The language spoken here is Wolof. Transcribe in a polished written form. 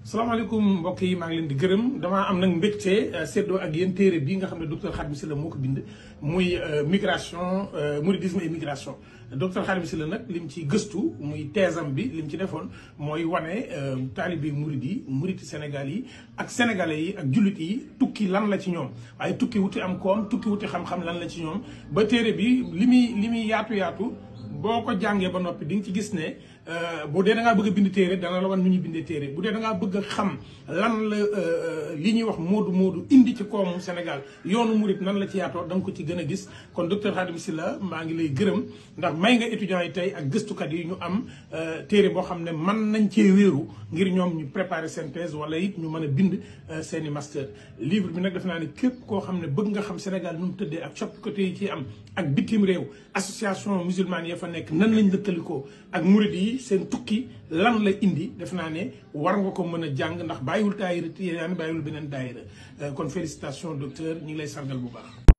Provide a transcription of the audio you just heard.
salaamaaleykum mbokk yi maa ngi leen di gërëm damaa am nag mbégte seddoo ak yéen téere bii nga xam ne docteur Khadim Sylla moo ko bind muy migration mouridisme et migration docteur Khadim Sylla nag lim ci gëstu muy teesam bi lim ci defoon mooy wane taalibe murid yi muriti Sénégal yi ak sénégalais yi ak jullit yi tukki lan la ci ñoom waaye tukki wuti am koom tukki wuti xam-xam lan la ci ñoom ba téere bi li muy yaatu boo ko jàngee ba noppi di nga ci gis ne bu dee da ngaa bëgg a bind téere dana la wan nu ñuy bindee téere bu dee da ngaa bëgg a xam lan la li ñuy wax moodu indi ci koomu Sénégal yoonu murit nan la ci yaatoo da nga ko ci gën a gis kon docteur Khadim Sylla maa ngi lay gërëm ndax may nga étudiants yi tey ak gëstukat yi ñu am téere boo xam ne mën nañ cee wéeru ngir ñoom ñu préparer seen thèse wala it ñu mën a bind seen i master livre bi nag def naa ne képp koo xam ne bëgg nga xam Sénégal nu mu tëddee ak coppite yi ci am ak bitim réew association musulmane ya fa nekk nan lañ lëkkalikoo ak murit yi seen tukki lan la indi def naa ne war nga ko mën a jàng ndax bàyyiwul daayira Tijaan bàyyiwul beneen daayira kon félicitation docteur ñu ngi lay sargal bu baax